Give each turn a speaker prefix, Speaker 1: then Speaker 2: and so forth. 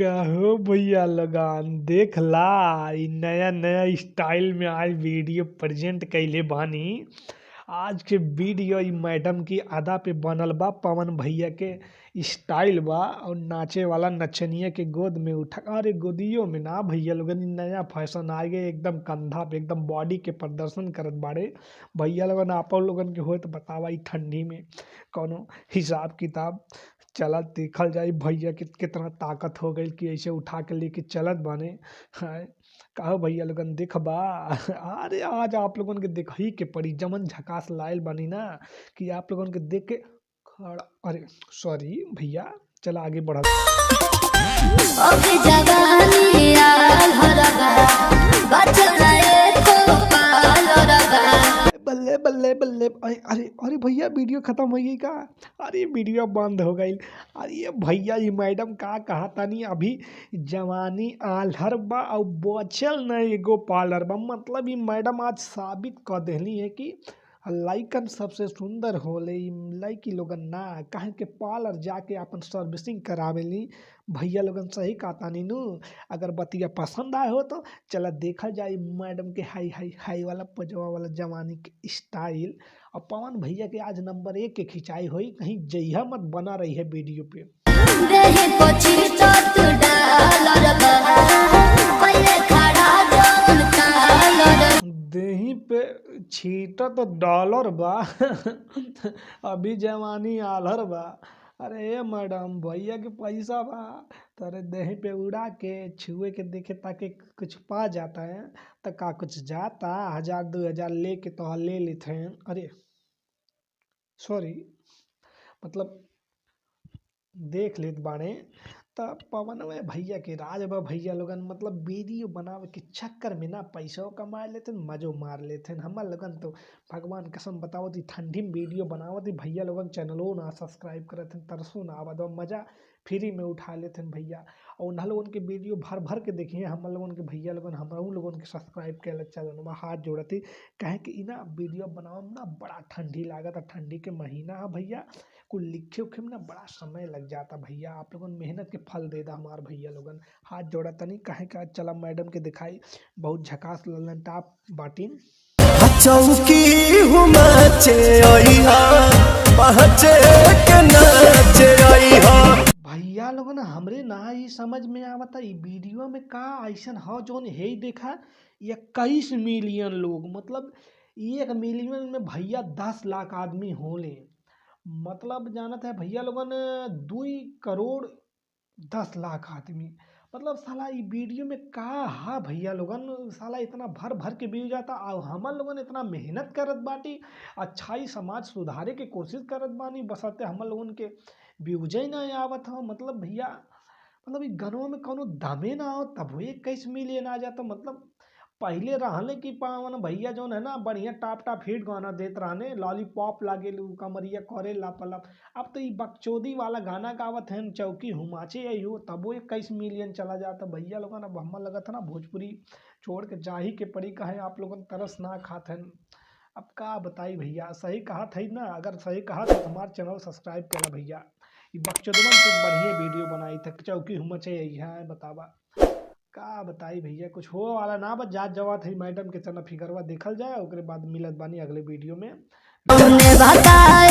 Speaker 1: का हो भैया लगान देखला इ नया नया स्टाइल में आज वीडियो प्रेजेंट कइले बानी। आज के वीडियो इ मैडम की अदा पे बनल बा, पवन भैया के स्टाइल बा और नाचे वाला नचनिया के गोद में उठा, अरे गोदियों में ना भैया लोगन, इ नया फैशन आ गए, एकदम कंधा पे एकदम बॉडी के प्रदर्शन करत बाड़े भैया लोगन। आपन लोगन के होए त बतावा इ ठंडी में कौनो हिसाब किताब चलत देखल जाई भैया के कितना ताकत हो गइल कि ऐसे उठा के लेके चलत बाने। हाय का हो भैया लोगन देखबा? अरे आज आप लोगन के देखही के पड़ी, जमन झकास लाइल बानी ना कि आप लोगन के देख के खड़ा, अरे सॉरी भैया, चला आगे बढ़।
Speaker 2: अब जवानी आल हरबा बचल एको पाल रबा।
Speaker 1: बल्ले बल्ले बल्ले, अरे अरे अरे भैया वीडियो खत्म हो गई का? अरे वीडियो बंद हो गई। अरे भैया ये मैडम का कहा तानी, अभी जवानी आल्हर बा और बचल न एगो पार्लर बा। मतलब ये मैडम आज साबित कर देली है कि लइकन सबसे सुंदर होले, इ लइकी लोगन ना, काहे के पार्लर जाके अपन सर्विसिंग करावेली। भैया लोगन सही कहतानी नु। अगर बतिया पसंद आए हो तो चला देखल जाए मैडम के हाई हाई हाई वाला पजवा वाला जवानी के स्टाइल। और पवन भैया के आज नंबर 1 के खिंचाई होई, कहीं जइहा मत, बना रही है वीडियो पे।
Speaker 2: देहि पछी तत डाल रबा पहिले खड़ा जोन काल रबा।
Speaker 1: देही पे छीटत डॉलर बा, अभी जवानी आल्हर बा। अरे मैडम भैया के पैसा बा तारे देही पे उड़ा के छुए के देखे ताकि कुछ पा जाता है तो का कुछ जाता, 1000 2000 लेके तो ले लेते हैं। अरे सॉरी मतलब देख लेत बाड़े। त पवन भैया के राज बा भैया लोगन, मतलब वीडियो बनावे के चक्कर में ना पैसो कमा लेते मजो मार लेते। हमर लोगन तो भगवान कसम बतावत ही ठंडी में वीडियो बनावत ही भैया लोगन चैनलो ना सब्सक्राइब करत हन, तरसो ना आवत, मजा फ्री में उठा लेते हैं भैया। और उन्हा लोगन के वीडियो भर भर के देखिए, हमर लोगन के भैया लोगन हमहू लोगन के सब्सक्राइब करे चैनल हाथ जोड़ती, काहे कि इना वीडियो बनावे में ना बड़ा ठंडी लागत, ठंडी के महीना है भैया, कुल लिखे उखे में ना बड़ा समय लग जाता भैया। आप लोगन मेहनत के फल दे दा हमार भैया लोगन, हाथ जोड़ा तनी काहे का। चला मैडम के दिखाई बहुत झकास ललन टाप बाटीन।
Speaker 3: चौकी हुमाचे आईहा पहचे के नाचे आईहा।
Speaker 1: भैया लोगन हमरे ना ही समझ में आवता ई वीडियो में का ऐसन हो जोन हे ही देखा 21 मिलियन लोग, मतलब 1 मिलियन में भैया 10 लाख आदमी होले, मतलब जानत है भैया लोगन 2 करोड़ 10 लाख आदमी, मतलब साला ई वीडियो में का हा भैया लोगन, साला इतना भर भर के व्यू जाता। और हमर लोगन इतना मेहनत करत बाटी, अच्छाई समाज सुधारे के कोशिश करत बानी, बसते हमर लोगन के व्यूजे ना आवत हो। मतलब भैया मतलब ई गनवा में कौनो दमे ना हो तब 21 मिलियन आ जाता। मतलब पहले रहने की पावन भैया जोन है ना बढ़िया टॉप टॉप हिट गाना देत रहने, लॉलीपॉप लागेलू कमरिया करे लापलाप। अब तो ई बकचोदी वाला गाना गावत हैं चौकी हुमाचे आई हो तबो 21 मिलियन चला जाता भैया लोगन। अब हमार लगत है ना भोजपुरी छोड़ के जाही के पड़ी, कहे आप लोगन तरस ना खात हैं। अब का बताई भैया, सही कहा था ना, अगर सही कहा तो हमारे चैनल सब्सक्राइब करना भैया। ई बकचोदवन से बढ़िया वीडियो बनाई था चौकी हुमाचे आई है, बतावा का बताई भैया, कुछ हो वाला ना, बस जात जवात है मैडम के चना फिगरवा देखल जाए, ओकरे बाद मिलत बानी अगले वीडियो में।
Speaker 2: तुमने बताया।